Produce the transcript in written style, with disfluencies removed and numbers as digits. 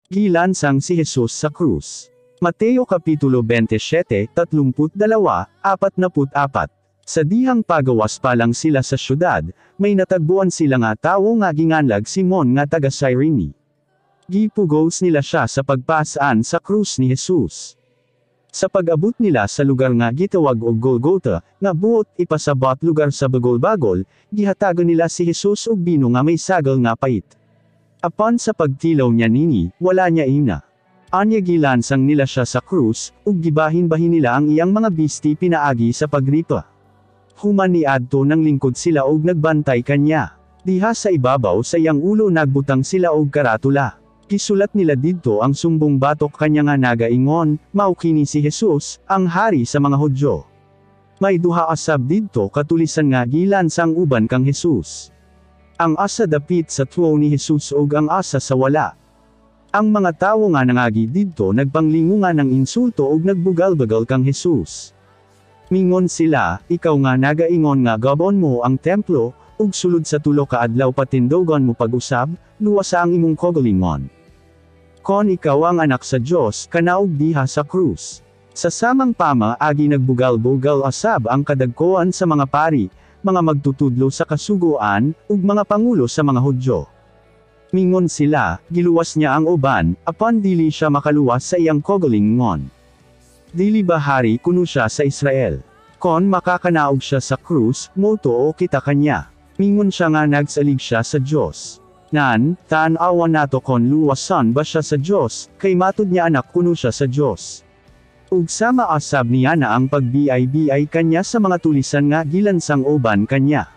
Gilansang si Jesus sa krus. Mateo Kapitulo 27, 32, 44. Sa dihang pagawas pa lang sila sa syudad, may natagbuan sila nga tawo nga ginganlag Simon nga taga Cyrene. Gipugos nila siya sa pagpasaan sa krus ni Jesus. Sa pag-abot nila sa lugar nga gitawag og Golgotha, nga buot ipasabot lugar sa bagol-bagol, gihatagan nila si Jesus og bino nga may sagal nga pait. Apan sa pagtilaw niya nini, wala niya ina. Anya gilansang nila siya sa krus, ug gibahin-bahin nila ang iyang mga bisti pinaagi sa pagripa. Human niadto nang lingkod sila og nagbantay kanya. Diha sa ibabaw sa iyang ulo nagbutang sila og karatula. Gisulat nila didto ang sumbong batok kanya nga nagaingon, "Mao kini si Jesus, ang hari sa mga Hudyo." May duha asab didto katulisan nga gilansang uban kang Jesus. Ang asa dapit sa tuo ni Jesus ug ang asa sa wala. Ang mga tawo nga nangagi didto nagpanglingungan ng insulto ug nagbugal-bugal kang Jesus. Mingon sila, "Ikaw nga nagaingon nga gabon mo ang templo, ug sulod sa 3 ka adlaw patindogon mo pag-usab, luwasa ang imong kaugalingon. Kon ikaw ang anak sa Dios, kanaog diha sa krus." Sa samang pamaagi nagbugal-bugal asab ang kadagkoan sa mga pari, mga magtutudlo sa kasuguan, ug mga pangulo sa mga Hudyo. Mingon sila, "Giluwas niya ang uban, apan dili siya makaluwas sa iyang kaugalingon. Dili ba hari kuno siya sa Israel? Kon makakanaog siya sa krus, motuo kita kanya. Mingon siya nga nagsalig siya sa Dios. Nan, tan-awa nato kon luwasan ba siya sa Dios, kay matud niya anak kuno siya sa Dios." Ug sama asab niya na ang pagbiay-biay kanya sa mga tulisan nga gilansang uban kanya.